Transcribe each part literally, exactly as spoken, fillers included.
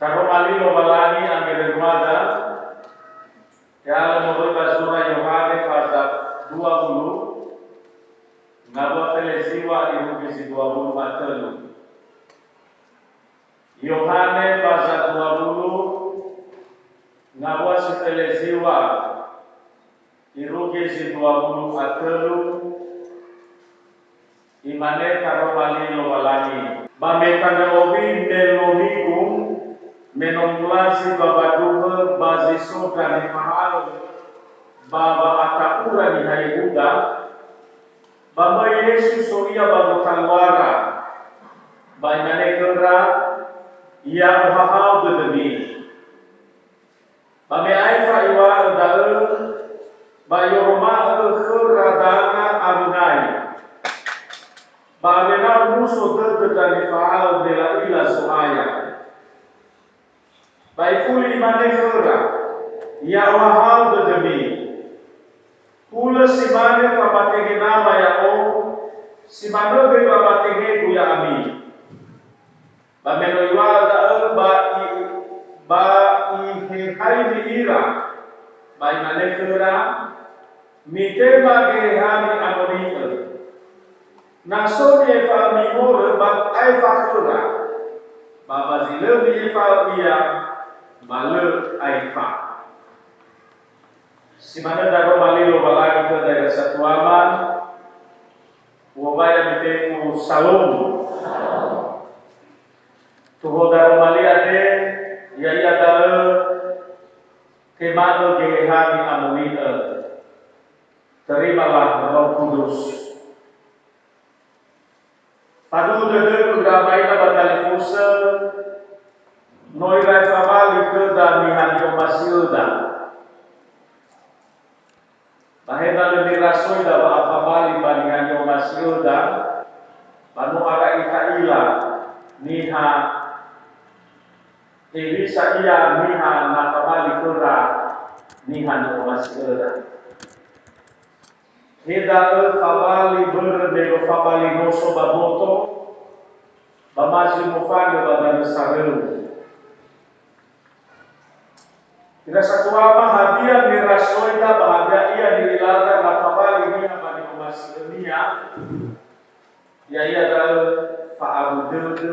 Karoma li Lowalangi angelenuada, te'ala moroi ba zura Yohane faza dua wulu, ngawua feleziwa irugi zi dua wulu a tölu. Yohane faza dua wulu, ngawua si feleziwa irugi zi dua wulu a tölu, imane karoma li Lowalangi. Ba me tanö owi me lomigu, me no mulazi ba waduhö ba zi so ndra nifaha'ö ba wa'ata'ura niha Yehuda, ba möi Yesu so ia ba gotaluara, ba imane khöra, "Ya'ohahau dödömi." Ba me aefa iŵa'ö da'ö, ba i'oroma'ö khöra danga awö ngai. Ba awena omuso dödö ndra nifaha'ö me la'ila Zo'aya. Ba ifuli imane khöra, "Ya'ohahau dödömi. Hulö si mane famatenge Nama ya'o, si manö göi wamatengegu ya'ami." Ba me no iŵa'ö da'ö ba i-, ba ihehaimi ira, ba imane khöra, "Mitema Geheha Ni'amoni'ö. Na so ni'efa'ömi horö ba aefa khöra, ba ba zi lö mi'efa'ö ia, ba lö aefa." Si manö daroma li Lowalangi khöda ira satuama, u'owai ami fefu Salom. Tuho daroma li andre, ya'ia da'ö, "Tema'ö Geheha Ni'amoni'ö." Terimalah Roh Kudus. Faduhu dödögu ira ama ina ba talifusö, no ira fabali khöda niha ni'omasi'öda. Ba he na lö nirasoida wa'afabali ba niha ni'omasi'öda, ba no ara ita'ila niha hewisa ia niha na fabali khöra niha ni'omasi'öda. He da'ö fabali börö me no fabali noso ba boto, ba ma zi mofanö ba danö saröu. Ira satuama, hadia nirasoida ba hadia ia ni'ilada na fabali niha ba ni'omasi'önia? Ya'ia da'ö fa'abu dödö,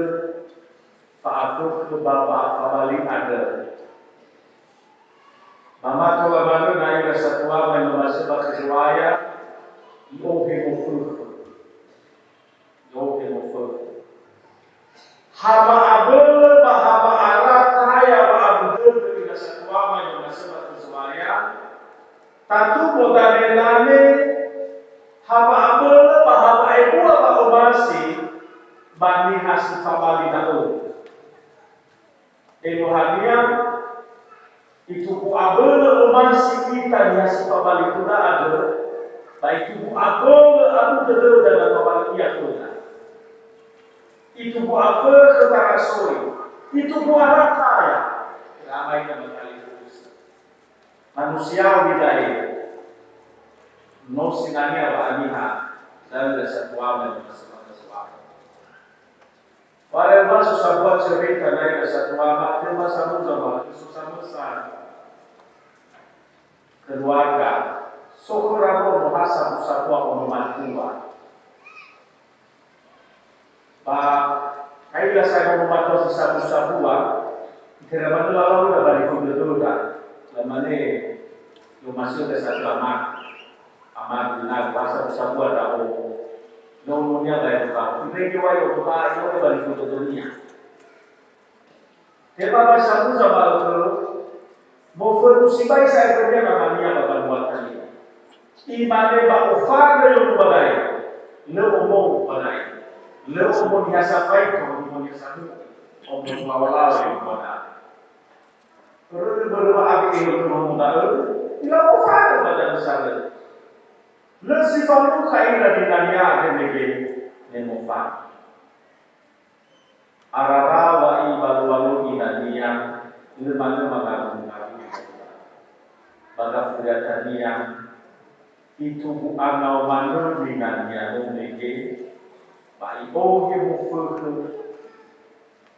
fa'afökhö ba wa'afabali andrö. Ba ma tola manö na ira satuama ni'omasi'ö ba khö Zo'aya, i'ohe mofökhö. I'ohe mofökhö. Ha wa'abölö ba ha wa'ara taya wa'abu dödö ira satuama ni'omasi'ö ba khö Zo'aya, tatu modane-dane, ha wa'abölö ba ha wa'ebua wa'omasi ba niha si fabali da'ö. Eluahania, itugu abölö omasi ita niha si fabali khöda andrö, ba itugu abölö abu dödöda na fabali ia khöda. Itugu afökhö tarasoi, itugu ara taya. Ira ama ina ba talifusö. Manusiawi da'e, no sinangea wa'aniha da'ö ira satuama niha si fabali khöda. Wa lö ba so sambua cerita na ira satuama, tema samuza ma so samösa keluarga. So khöra nono ha sabu-sabua ono matua. Ba kaila sa nono matua si sabu-sabua, itera manö lalau ira ba niha dödöda. Lamane, "Ni'omasi'ö satuama." Amadu, inagu, ha sabu-sabua ndra'o. Nononia ba ero ndra'o. Irege wai odola, i'ohe ba niha dödönia. He ba ba samuza ma'ökhö, mofönu sibai sa'ae khönia namania ba banua Talia. Imane, "Ba ofandrö yono ba da'e, lö omo ba da'e. Lö omo niha safaito, lö omo niha samu'ö." Lawa-lawa ia pada. Börö-börö wa'abe'e nomo da'ö, ila mofanö ba danö saröu. Lö si falukha ira dinania andre mege me mofanö. Arara wa ibalu-balu inania, lö manö mangaru-ngaru. Ba gafuriatania, itugu anao manö dinania no mege, ba i'ohe mofökhö.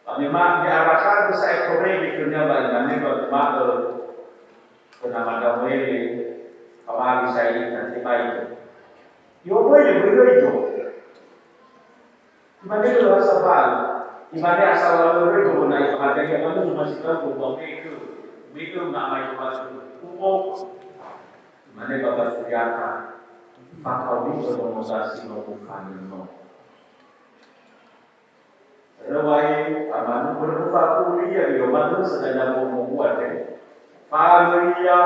Ba me ma-, me arakhagö sa'ae torege khönia ba imane ba guma'ö khö nama Samuele, "Fabali sa'ae ita, tebai." Yo, böi le, böi le, do. Imane lö ha sabali. Imane asal lö le, do, na ifahadia ia, manu masih tahu, do, bau mekö. Mekö na mai, do, masih. Upo. Imane baba suriata. Fakaoni ke mono sasi no bukan no. Rewai amanu berbuka kuliah, yo manu sedang nyambung membuat, eh. Fahari ia,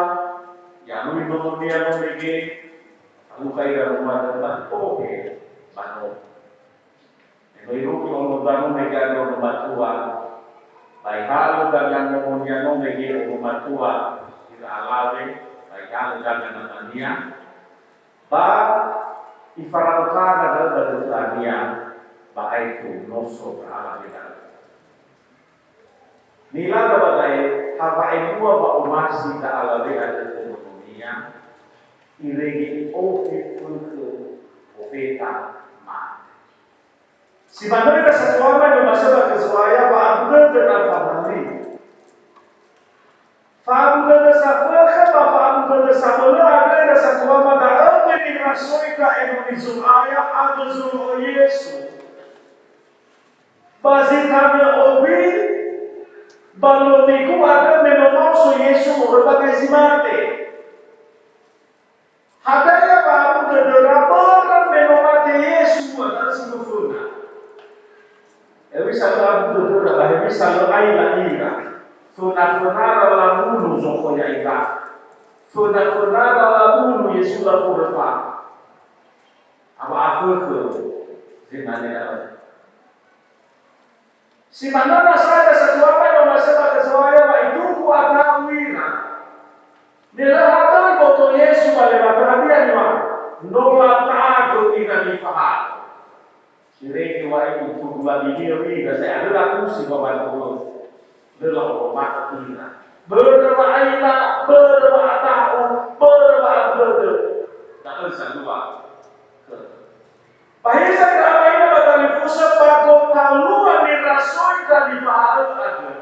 ya lui nomonia no mege, lalu kaira rumah tempat, oke, manu. Eno irugi ono danu mege ano rumah tua. Bai halu dengan nomonia no mege rumah tua, ira alawe, bai halu dengan namania. Ba ifara'ö khöra da'ö ba dödöania, ba aetu no so ba alawe da'ö. Nilaga ba da'e, ha wa'ebua wa'omasi ndra alawe andrö khö nononia, irege i'ohe fökhö ofeta mate. Si manö ira satuama ni'omasi'ö ba khö Zo'aya, fa'abu dödö na famali. Fa'abu dödö safökhö ba fa'abu dödö sabölö andrö ira satuama da'ö me nirasoi ndra enoni Zo'aya andrö zolo'ö Yesu. Ba zi tanö owi ba lomigu andrö me no maoso Yesu moroi ba Gezimate. Hadia ya wa'abu dödöra börö me no mate Yesu, ba da'ö si no föna. Hewisa lö abu dödöra, ba hewisa lö aila ira. Föna-fönara lamunu zokhö ya'ira. Föna-fönara lamunu Yesu laforöfa. Awa'afökhö, zinane da'ö. Si manö nasa ira satuama ni'omasi'ö ba khö Zo'aya ba itugu ata'u ira. Me lö hatõi boto Yesu ba lewatö, hadia niŵa'ö? No lata'agö ira nifahaö. Irege wa'ae itugu ladini'ö ira, sa'ae andrö lakusi ba wando'ö. Lö la'oroma'ö ira. Börö wa'aila, börö wa'ata'u, börö wa'abu dödö. Da'ö salua. Ba heza ira ama ira ba talifusö ba gotalua nirasoi ndra nifahaö andrö.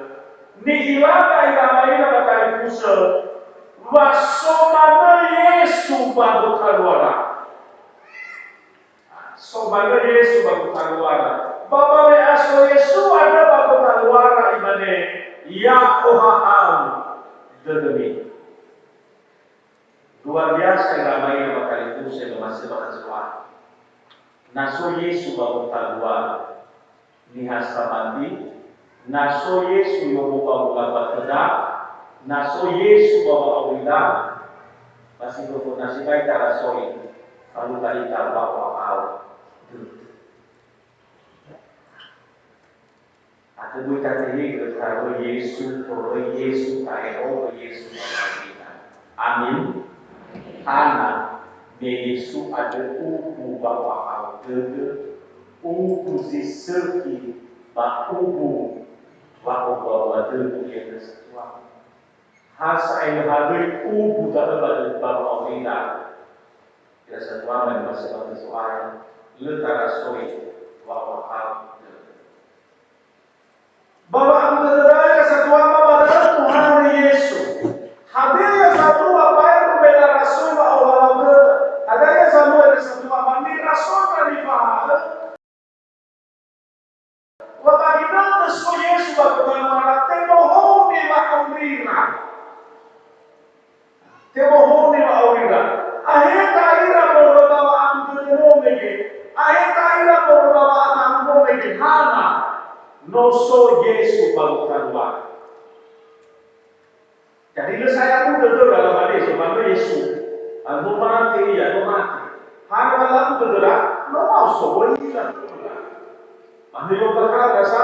Ni'ilaga ira ama ira ba talifusö, wa so manö Yesu ba gotaluara. So manö Yesu ba gotaluara. Ba, ba me aso Yesu andrö ba gotaluara, imane, "Ya'ohahau dödömi." Luar biasa ira ama ira ba talifusö ni'omasi'ö ba khö Zo'aya. Na so Yesu ba gotaluara, niha samati, na so Yesu yomo ba wulafökhöda, na so Yesu ba wa'aurida, ba sindruhu na sibai tarasoi, falukha ita ba wa'ao dödö. Atö böi tatehegö taröi Yesu, toröi Yesu, ta'e'ogö Yesu ba wa'aurida. Amin. Hana, me Yesu andrö ubu ba wa'ao dödö, ubu zi sökhi ba ubu wa'obuabua dödö ia ira satuama. Ha sa'ae lö halöi ubu da'ö ba dö-, ba wa'aurida. Ira satuama ni'omasi'ö ba khö Zo'aya, lö tarasoi wa'ohahau dödö. Ba wa'abu dödöra ira satuama ba da'ö tohare Yesu. Hadia ya zalua baero me larasoi wa'ohahau dödö? Hadia ya zalua ira satuama? Nirasoi ndra nifahaö. Wa ba ginötö so Yesu ba gotaluara, temohoni wa'aurira. Temohoni wa'aurira. Aheta ira moroi ba wa'abu dödö no mege. Aheta ira moroi ba wa'ata'u no mege. Hana, no so Yesu ba gotaluara. Jadi, lö sa'ae abu dödöra lamane, so manö Yesu. Ah, no mate ia, no mate. Hana wa labu dödöra, no maoso wöi ira. Manö yoga kara sa,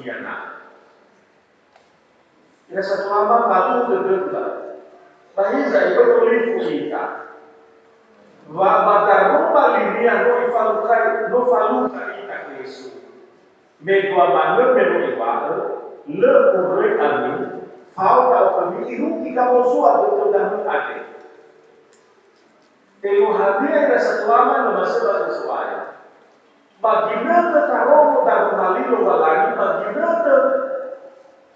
ia na. Ira satua ma falu dödöda. Ba hiza ido olifu ita. Wa ba daroma linia no ifalukai, no faluka ita khö Yesu. Me dua manö me no iŵa'ö, lö uröi ami, fao ndra'o khömi irugi gamozua götö da'ö andre. Eluahania ira satua ma no masöla Zo'aya. Ba ginötö tarongo daroma li Lowalangi, ba ginötö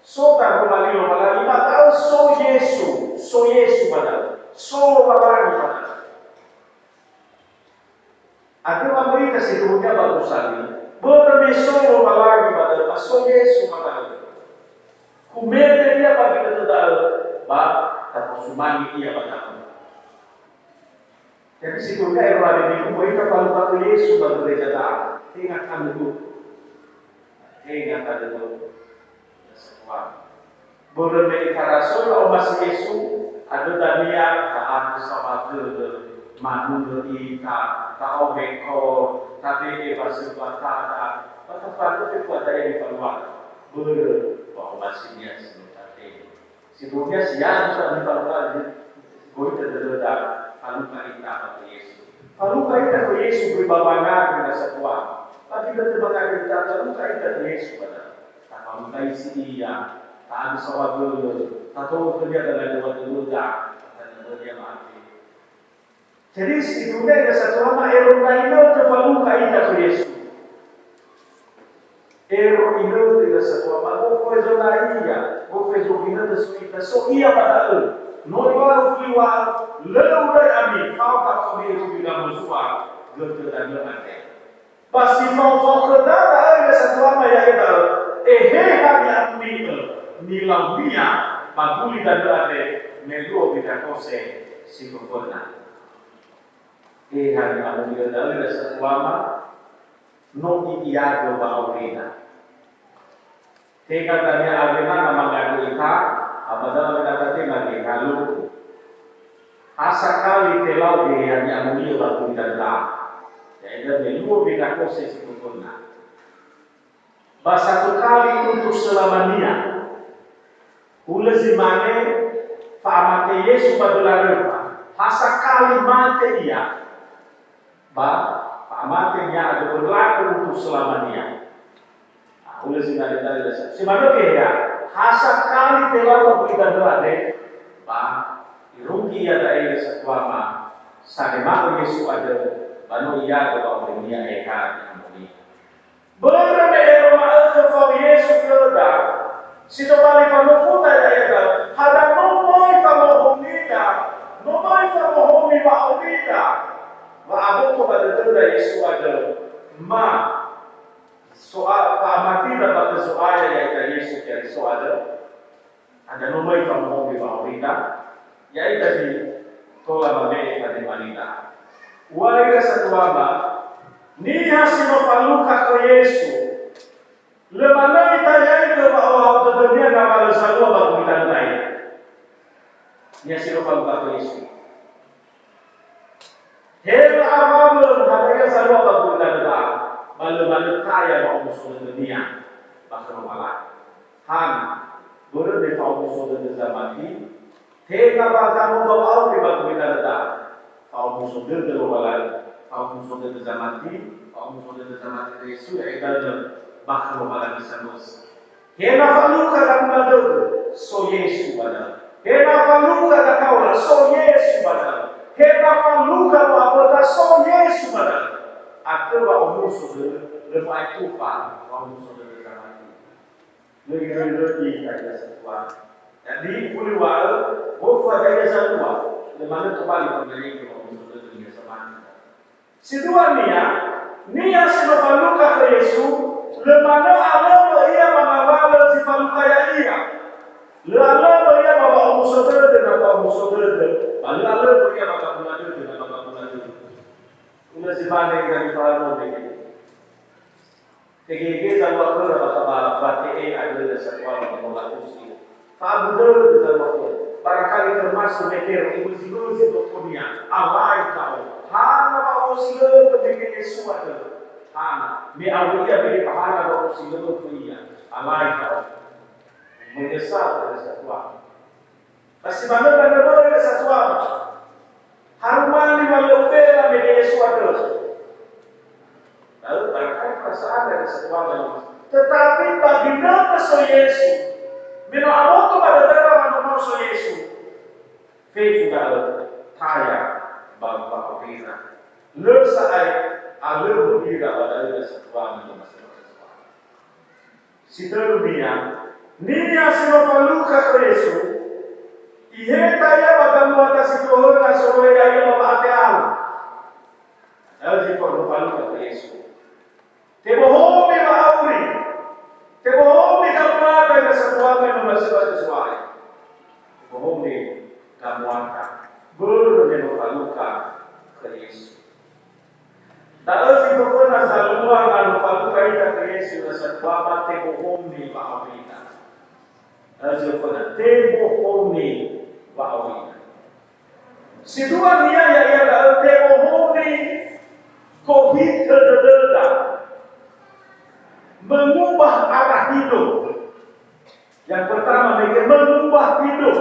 so daroma li Lowalangi, ba da'ö so Yesu, so Yesu ba da'ö, so Lowalangi ba da'ö. Andrö wa möi ita sindruhunia ba gosali, börö me so Lowalangi ba da'ö, ba so Yesu ba da'ö. Kumete ia ba ginötö da'ö, ba tafosumange ia ba da'ö. Jadi, sindruhunia ero hari Minggu, möi ita faluka khö Yesu ba gereja da'a. Tenga tanö duku. Tenga tanö duku. Börö me itarasoi wa'omasi Yesu, andrö dania ta'andrö saohagölö, manunö ita, ta'ohe kor, tabe'e wasömbatada, ba tafanö fefu da'e nifaluaka. Börö wa'omasinia si no tatenge. Sindruhunia si yadu sa nifaluka, goita dödöda, faluka ita ba khö Yesu. Faluka ita khö Yesu göi ba wangandrö ira satua. Ba ginötö mangandrö ita, faluka ita khö Yesu ba da'ö. Tafalukaisi ia, ta'andrö saohagölö, tatou'ö khönia dalaŵa dödöda, ba tanö ia mate. Jadi, sindruhunia ira satua ma ero na inötö faluka ita khö Yesu. Ero inötö ira satua ma gofu ezo na ia, gofu ezo ginötö so ita, so ia ba da'ö. No iŵa'ö fuli wa, lö uröi ami, fao ba khömi irugi gamozua götö da'ö andre. Ba si fao-fao khöda da'ö ira satua ma ya'ia da'ö, Eheha ni'amoni'ö, nilaunia ba guli da'ö andre, me luo Windrakose si föföna. Eheha ni'amoni'ö da'ö ira satua ma, no i'ilagö wa'aurina. Tenga dania awena na mangandrö ita, ba da'ö me na tatema geheha luo. Ha sakali telau Geheha ni'amoni'ö ba gulidanö. Ya'ia me luo Windrakose si föföna. Ba satu kali untuk selamania. Hulö zi mane fa'amate Yesu ba döla römba. Ha sakali mate ia, ba fa'amate-Nia andrö berlaku untuk selamania. Hulö zi mane da'ö. Si manö geheha, ha sakali telau ba gulidanö andre, ba irugi iada'e ira satua ma, sanema'ö Yesu andrö, ba no i'ilagö wa'aurinia Eheha ni'amoni'ö. Börö me ero ma'ökhö fao Yesu khöda, si tobali fanofuda ya'ia da'ö, hadia no möi famohomida, no möi famohomi wa'aurida, wa'aboto ba dödöda Yesu andrö, ma so'a-, fa'amatida ba khö Zo'aya ya'ita Yesu Keriso andrö, hadia no möi famohomi wa'aurida, Ya'ita zi tola mabe'e fanemali da'a. Uwai ira satuama, niha si no falukha khö Yesu, lö manö itayaigö wa'ohahau dödönia ngawalö zalua ba gulidanö da'e. Niha si no falukha khö Yesu. Hela awawö hadia zalua ba gulidanö da'a, ba lö manö taya wa'omuso dödönia ba khö Lowalangi. Hana, börö me fa'omuso dödö zamati, tenga ba zamumba wa'auri ba gulidanö da'a, fa'omuso dödö Lowalangi, fa'omuso dödö zamati, fa'omuso dödö zamati Yesu, ya'ia da'ö ba khö Lowalangi samösö. He na falukha gamuladödö, so Yesu ba da'ö. He na falukha gakaola, so Yesu ba da'ö. He na falukha wa'aböta, so Yesu ba da'ö. Atö wa'omuso dödö, lö fa'aetufa wa'omuso dödö zamati. Lö iröi-röi ita ira satuama. Jadi, uli wa'ö, gofu hadia zalua, lö manö tobali fangarifi wa'omuso dödö niha samati. Si dua niha, niha si no falukha khö Yesu, lö manö alöwö ia ba ngawalö zi falukha ya'ia. Lö alöwö ia ba wa'omuso dödö na fa'omuso dödö, ba lö alöwö ia ba gabula dödö na ba gabula dödö. Ulö zi mane ira nifahaömi. Tegege zalua khöra ba, ba, ba te'e andrö satuama molakusi. Fa'abu dödö zalua khöra. Barangkali termasuk Petero, ibözi-bözi botonia, alai ndra'o. Hana wa'osilögö mege Yesu andrö. Hana. Me awö ia mege fahana wa'osilögö khö ia. Alai ndra'o. Menyesal andrö satuama. Ba si manö tanö böi satuama. Harumani wa lö ubela mege Yesu andrö. Lalu barangkali perasaan dari satuama. Tetapi ba ginötö so Yesu, me no aboto ba dödöra wa nono so Yesu, fefu da'ö taya ba wa'aurira. Lö sa'ae alöwö ira ba da'ö satuama. Si tölunia, niha si no falukha khö Yesu, iheta ia ba gamuata si fö höna soroi ya'ia ba wa'ate'alu. Da'ö zi fo-, falukha khö Yesu. Tebohomi wa'auri, tebohomi gamuata ira satuama no maseba sesuai. Tebohomi gamuata, börö me no falukha khö Yesu. Da'ö zi föföna zalua na no falukha ita khö Yesu, na satuama tebohomi wa'aurida. Da'ö zi föföna tebohomi wa'aurida. Si dua niha ya'ia da'ö tebohomi gohitö dödöda. Mengubah arah hidup. Yang pertama, mege mengubah hidup.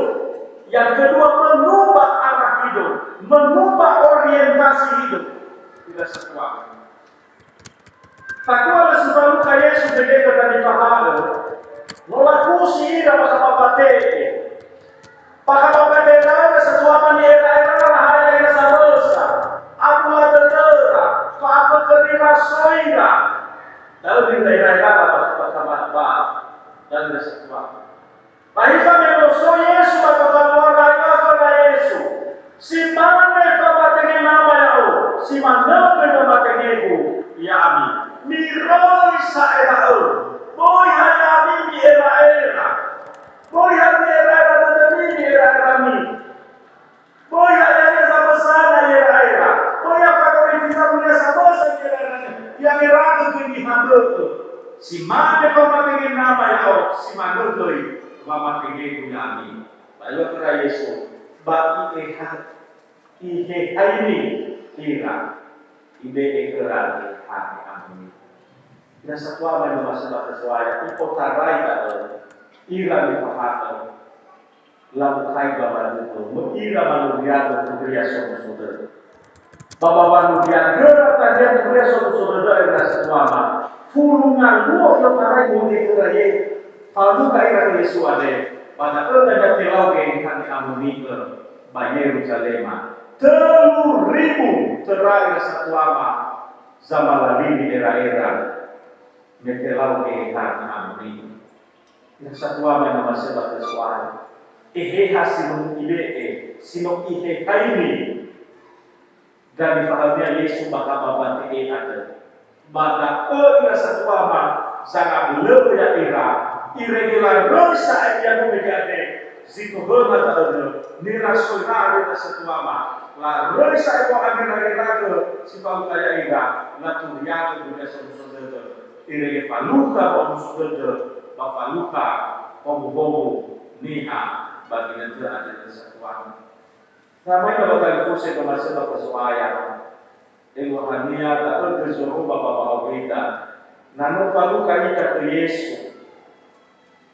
Yang kedua, mengubah arah hidup, mengubah orientasi hidup. Tidak semua. Fatua lö si falukha Yesu mege khöta nifahaö, no lakusi ira ba khama bate'e. Ba khama bate'e da'ö satuama ni'era'era lahae ira samösa, abula dödöra, fa'afökhöni rasoira. Da'ö nira'era'era ba, ba khama ba, da'ö satuama. Ba hiza me no so Yesu ba gotaluara, iŵa'ö khöra Yesu, "Si mane famatenge Nama ya'o, si manö göi famatengegu ya'ami." Miröi sa'ae da'ö. Böi ha ya'ami mi'era'era. Böi ha mi'era'era dödömi mi'era'erami. Böi ha ya'ia zamösana i'era'era. Böi ha fakorifi zamunia samösa i'era'era. I'era'era göi niha bö'ö. Si mane famatenge Nama ya'o, si manö göi wamatengegu ya'ami. Ba iŵa'ö khöra Yesu, ba i'eha-, ihehaini ira, ibe'e khöra niha ni'amoni'ö. Ira satuama no maseba khö Zo'aya, i'otarai da'ö ira nifahaö. Labukai ba wanötö, möi ira maluiagö Turia Somuso Dödö. Ba, ba wanuria göra tania Turia Somuso Dödö ira satuama. Fulu ngaluo i'otarai mone khöra Ye-, falukha ira khö Yesu andre, ba da'ö dania telau geheha ni'amoni'ö ba Yeruzalema. Tölu ribu töra ira satuama zamalalini era'era, me telau geheha ni'amoni'ö. Ira satuama no maseba khö Zo'aya. Eheha si no ibe'e, si no ihehaini. Ndra nifahaönia Yesu ba khama bate'e andrö. Ba da'ö ira satuama, zangabölö'ö ya'ira, irege laröi sa'ae ia mege andre, Si tohöna da'ö nirasoina ira satuama, laröi sa'ae wa'agerageraga si fa'uta ya'ira, laturiagö duria somuso dödö. Irege falukha wa'omuso dödö, ba falukha howuhowu niha ba ginötö andre satuama. Samai na ba talifusö ba masöba khö Zo'aya. Eluahania da'ö gö zoruba ba wa'aurida. Na no falukha ita khö Yesu.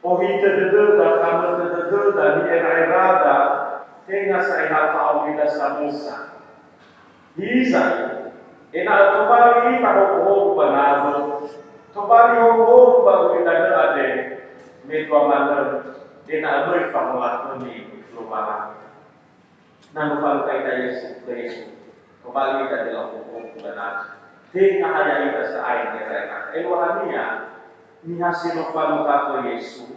Ohitö dödöda, khamötö dödöda, ni'era'erada, tenga sa'ae ha fa'aurida samösa. Hiza, ena'ö tobali ita howuhowu ba nawö, tobali howuhowu ba gulidanö andre, me dua manö, ena'ö möi fangolakhömi Lowalangi. Na no falukha ita Yesu, khö Yesu. Tobali ita dela howuhowu ba nawö. Tenga ha ya'ita sa'ae ni'era'erada. Eluahania, niha si no falukha khö Yesu.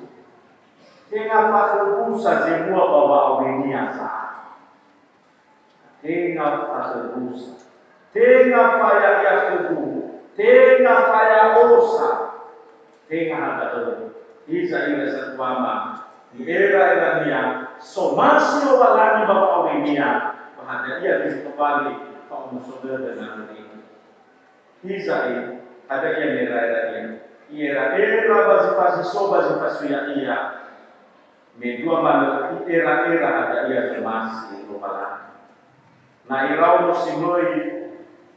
Tenga fa'öbusa zebua ba wa'aurinia sa'ae. Tenga fa'öbusa. Tenga faya'ia khögu. Tenga faya'osa. Tenga ha da'ö. Hiza ira satuama, ni'era'erania, somasi Lowalangi ba wa'aurinia, ba hadia ia gö tobali fa'omuso dödö nawönia. Hiza e, hadia ia ni'era'erania. I'era'era ba zi fasi so ba zi fasui ya'ia. Me dua manö i'era'era hadia ia zomasi Lowalangi. Na iraono si möi,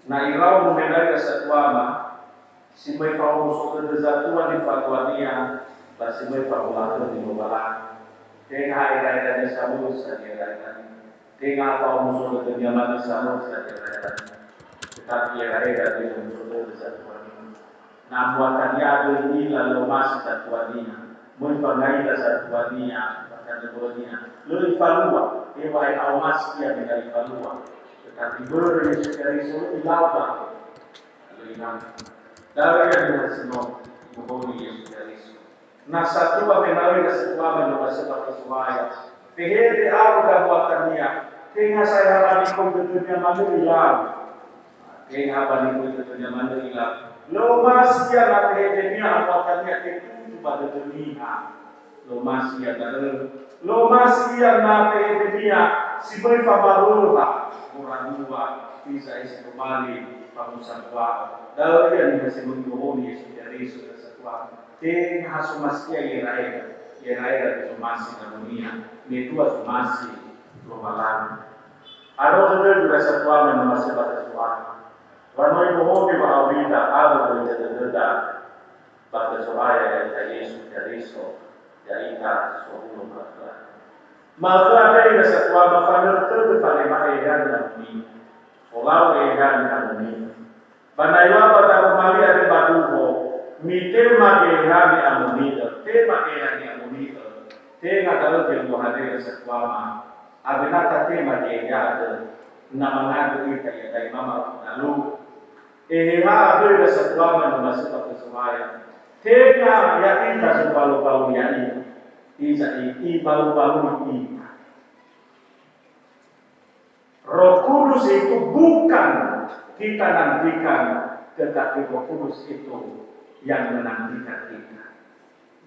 na iraono mena'ö ira satuama, si möi fa'omuso dödö zatua nifaluania, ba si möi fangolakhömi Lowalangi. Tenga ha era'erania samösa ni'era'erania. Tenga ha fa'omuso dödönia manö samösa ni'era'erania. Tetapi era'era dödö muso dödö zatuania. Na muatania döi ila lö omasi zatuania, möi fangaila zatuania, ba tanö bönia. Lö ifalua, heŵa'ae na omasi ia me na ifalua. Tetapi börö Yesu Keriso lö ilau da'ö. Lö inanggi. Da'ö ia niha si no imohoni Yesu Keriso. Na satua mena'ö ira satuama ni'omasi'ö ba khö Zo'aya. Fehede awö gamuatania, tenga sa'ae ha ba nikoitötönia manö ilau. Tenga ha ba nikoitötönia manö ilau. Lö omasi ia na fehedenia amuatania tetutu ba dödö niha. Lö omasi ia da'ö. Lö omasi ia na fehedenia si möi famaroha. Goranua, hiza isi tobali famusabua'ö. Da'ö ia niha si möi imohoni Yesu Keriso ira satuama. Tenga ha somasi ia i'era'era, i'era'era gö zomasi nawönia, me dua zomasi Lowalangi. Aro dödögu ira satuama ni'omasi'ö ba khö Zo'aya. Wa no imohoni wa'aurida awö goitö dödöda ba khö Zo'aya ya'ita Yesu Keriso, ya'ita sohulö ba khöra. Ma'ökhö andre ira satuama fanörö tödö falema eheha ni'amoni'ö. Solau eheha ni'amoni'ö. Ba na iŵa'ö ba daroma li andre ba duho, mitema geheha ni'amoni'ö, tema geheha ni'amoni'ö, tenga da'ö geluaha andre ira satuama, awena tatema geheha andrö, na mangandrö ita iada'e mama dalu. Eheha andrö ira satuama ni'omasi'ö ba khö Zo'aya, tenga ya'ita zobalu-balu ya'ia, hiza i-, ibalu-balui ita. Roh Kudus itu bukan kita nantikan, tetapi Roh Kudus itu yang menantikan kita.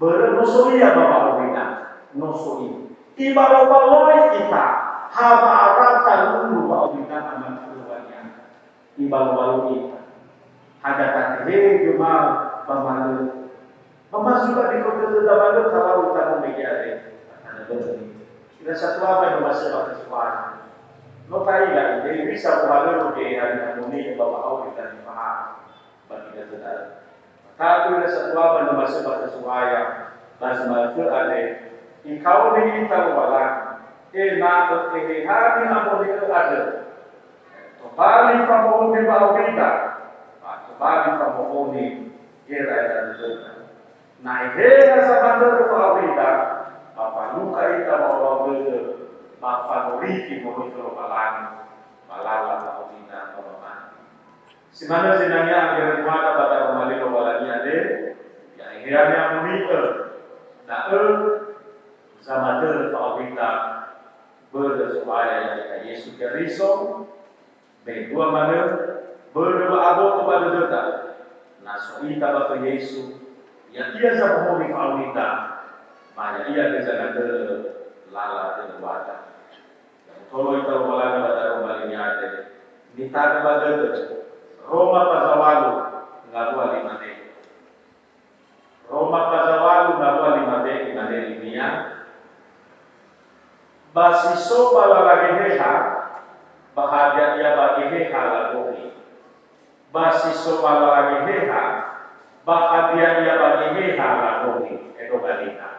Börö no so Ia ba wa'aurida, no so Ia. Ibalobalo ita, ha wa'ara talulu wa'aurida aman keluarga. Ibalobalo ita. Hadia taterege ma ba manö. Ba ma zura nikoitötöda manö talau ita no mege andre. Tanö bö'ö. Ira satuama ni'omasi'ö ba khö Zo'aya. No ta'ila, hewisa wohalöŵö geheha ni'amoni'ö ba wa'auri tanifahari ba ginötö da'ö. Tatu ira satuama ni'omasi'ö ba khö Zo'aya, ba zi ma'ökhö andre, ikaoni ita Lowalangi, ena'ö eheha ni'amoni'ö andrö. Tobali famo'oni wa'aurida, ba tobali famo'oni gera'era dödöda. Na eheha samatörö fa'aurida, ba falukha ita wa'olau dödö, ba fangorifi moroi khö Lowalangi, ba lala fa'aurida ba wamati. Si manö zinangea angera muada ba daroma li Lowalangi andre, ya'ia ni'amoni'ö, da'ö zamatörö fa'aurida börö Zo'aya ya'ita Yesu Keriso, me dua manö, börö wa'aboto ba dödöda, na so ita ba khö Yesu, ya'ia zamohoni fa'aurida, ba ya'ia gö zangatörö lala teluada. Tolo ita lowalangi ba daroma linia andre. Nitanö ba dödö. Roma faza walu ngawua lima be'e. Roma faza walu ngawua lima be'e imane linia. Ba si so ba lala Geheha, ba hadia ia ba Geheha labohi. Ba si so ba lala Geheha, ba hadia ia ba Geheha labohi, edo galina.